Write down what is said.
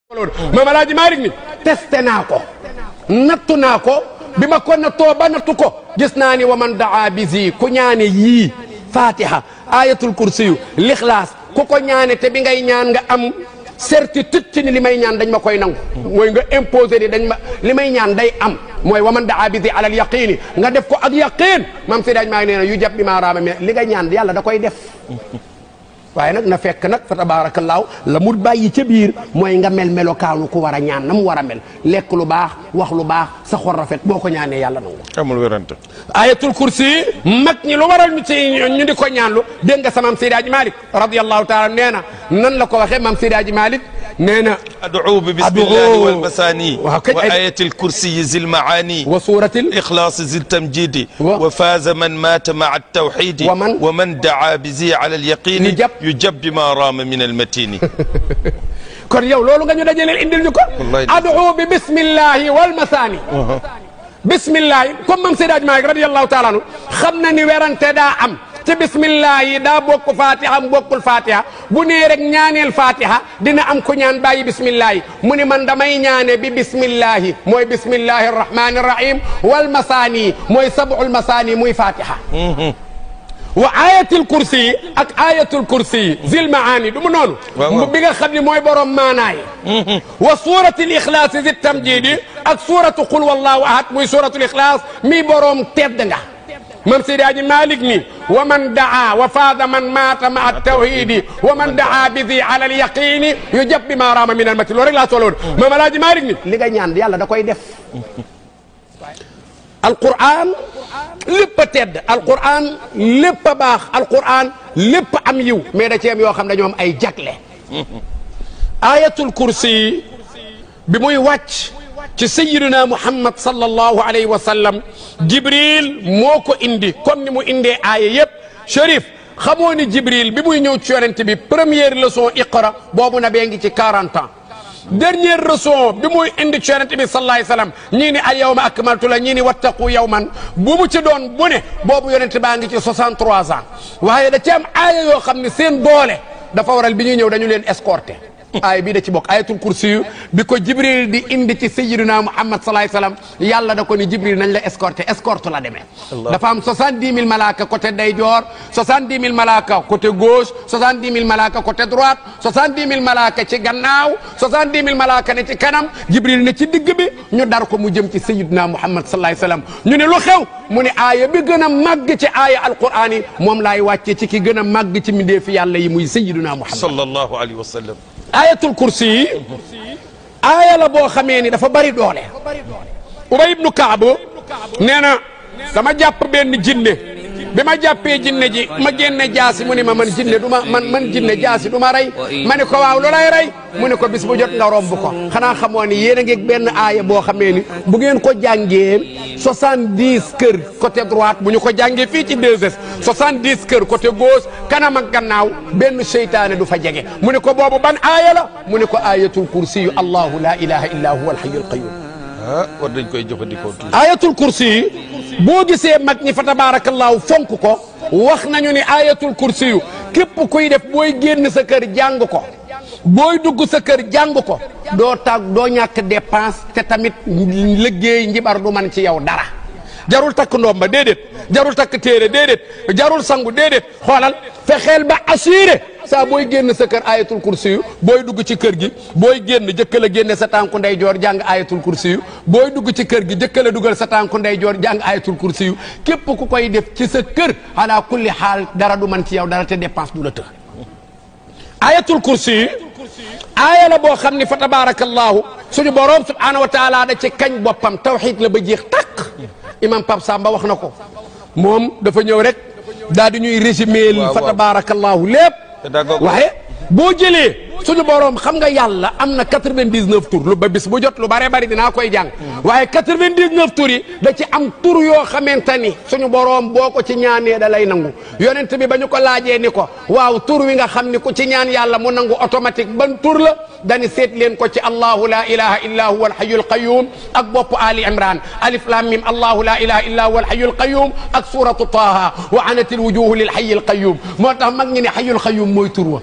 Maam Alaaji Maalik ni testé naa ko nattu naa ko bi ma ko nattoo ba nattu ko gis naa ni wa man daa bisi ku ñaane yii fatiha ayatul kursiyu lixlaas ku ko ñaane te bi ngay ñaan nga am certitude ci ni li may ñaan dañ ma koy nangu mooy nga imposé ni dañ ma li may ñaan day am mooy wa man daa bisi alal yaqini nga def ko ak yaqin mam si daaj maa ngi nee na yu jab bi maa raama mais li nga ñaan yàlla da koy def waaye nag na fekk nag fa tabaarakallaahu la mu bàyyi ca biir mooy nga mel melokaanu ku war a ñaan na mu war a mel lekk lu baax wax lu baax sa xol rafet boo ko ñaanee yàlla nangu. amul wérante. ayatul kursi mag ñi lu waral ñu ci ñu di ko ñaanlu dégg nga sa maam Seydi Hadji Malick radiyallahu taala nee na nan la ko waxee maam Seydi Hadji Malick nee na. ad'u bi bismillahi wal masani wa ayatil kursi zil maani wa suratil ikhlas zil tamjidi wa faaza man mata ma'a at-tawhid wa man daa bi zi ala al-yaqin yujab bima rama min al-matini. kon yow loolu nga ñu dajaleel indil ñu ko. ad'u bi bismillahi wal masani. bismillahi comme maam Seydi Hadji Malick radiyallahu taala anhu xam na ni werante daa am. ci bismillah yi daa bokk fatiha am bokkul fatiha bu nee rek ñaaneel fatiha dina am ku ñaan bàyyi bismillah yi mu ni man damay ñaane bi bismillah yi mooy bismillahi arrahmani rahim wal masani mooy sab'ul masani muy fatiha wa ayatul kursi ak ayatul kursi zil maani du mu noonu bi nga xam ne mooy borom maanaay wa suratul ixlaas zi tamjidi ak suratu qul wallahu ahad muy suratul ixlaas mi borom tedd nga mam Seydi Hadji Malick ni wa man daa wa faada man maata ma at-tawhidi wa man daa bi zi ala al-yaqini yujab bi ma raama min al-mati loolu rek laa soloon Maam Alaaji Malick ni li nga ñaan yàlla da koy def alquran lépp a tedd alquran lépp a baax alquran lépp am yiw mais da ci am yoo xam ne dañoo am ay jagle ayatul kursi bi muy wàcc ci sayyidina Muhammad sallallahu alayhi wa sallam Jibril moo ko indi comme ni mu indee aaya yëpp Cherif xamoo ni Jibril bi muy ñëw ci yonent bi première leçon iqra boobu na bee ngi ci 40 ans dernière leçon bi muy indi ci yonent bi sallallahu alayhi wa sallam ñii ni al yawma akmaltu la ñii ni wattaqu yawman bu mu ci doon bu ne boobu yonent baa ngi ci 63 ans waaye da ci am aaya yoo xam ne seen doole dafa waral bi ñuy ñëw dañu leen escorté. aay bii da ci bokk ayatul kursiyu bi ko Jibril di indi ci sayyidina Muhammad sallallahu alayhi wasallam yàlla da ko ni Jibril nañ la escorté escorte la demee. dafa am 70 000 malaaka côté ndeyjoor 70 000 malaaka côté gauche 70 000 malaaka côté droite 70 000 malaaka ci gannaaw 70 000 malaaka ne ci kanam Jibril ne ci digg bi ñu dar ko mu jëm ci sayyidina Muhammad sallallahu alayhi wasallam ñu ne lu xew mu ne aaya bi gën a màgg ci aaya alquran yi moom laay wàccee ci ki gën a màgg ci mbindeefi yàlla yi muy sayyidina Muhammad sallallahu alayhi wa sallam. ayatul kursi yi aaya la boo xamee ni dafa bari doole Ubay ibnu Kaab nee na dama jàpp benn jinne bi ma jàppee jinne ji ma génne jaasi mu ne ma man jinne du ma man jinne jaasi du ma rey ma ne ko waaw lu lay rey mu ne ko bis bu jot nga romb ko xanaa xamoo ni yéen a ngi benn aaya boo xamee ni bu ngeen ko jàngee 70 kër côté droite bu ñu ko jàngee fii ci 2S 70 kër côté gauche kanam ak gannaaw benn seytaane du fa jege mu ne ko boobu ban aaya la mu ne ko ayatul kursi yu allahu la ilaha illa huwa alhayyul qayyum war dañ koy jëfandikoo tuuti. ayatul kursi yi boo gisee mag ñi fa tabaarakallaahu fonk ko wax nañu ni ayatul kursi yu képp kuy def booy génn sa kër jàng ko booy dugg sa kër jàng ko doo doo ñàkk dépense te tamit liggéey njibar du man ci yow dara jarul takk ndomba déedéet jarul takk téere déedéet jarul sangu déedéet xoolal fexeel ba assuré saa booy génn sa kër ayatul kursi yu booy dugg ci kër gi booy génn jëkkal a génne sa tànku ndeyjoor jàng ayatul kursi yu booy dugg ci kër gi jëkkal a dugal sa tànku ndeyjoor jàng ayatul kursi yu képp ku koy def ci sa kër ala kulli xaal dara du man ci yow dara te dépense du la të ayatul kursi yi aaya la boo xam ni fa tabarakallahu suñu borom subhanahu wa taala da ci kañ boppam tawxiid la ba jeex tàkk imam Pape Samba wax na ko moom dafa ñëw rek daal di ñuy résumé fa tabarakallahu lépp waaye boo jëlee suñu borom xam nga yàlla am na 99 tur lu ba bis bu jot lu bare bari dinaa koy jàng waaye 99 tur yi da ci am tur yoo xamante ni suñu borom boo ko ci ñaanee da lay nangu yonent bi ba ñu ko laajee ni ko waaw tur wi nga xam ni ku ci ñaan yàlla mu nangu automatique ban tur la dani seet leen ko ci allahu la ilaha illa huwa alhayyul qayyum ak bopp Ali Imran alif lam mim allahu la ilaha illa huwa alhayyul qayyum ak suratu Taha wa anatil wujuhu lil hayyil qayyum moo tax mag ñi ne hayyul qayyum mooy tur wa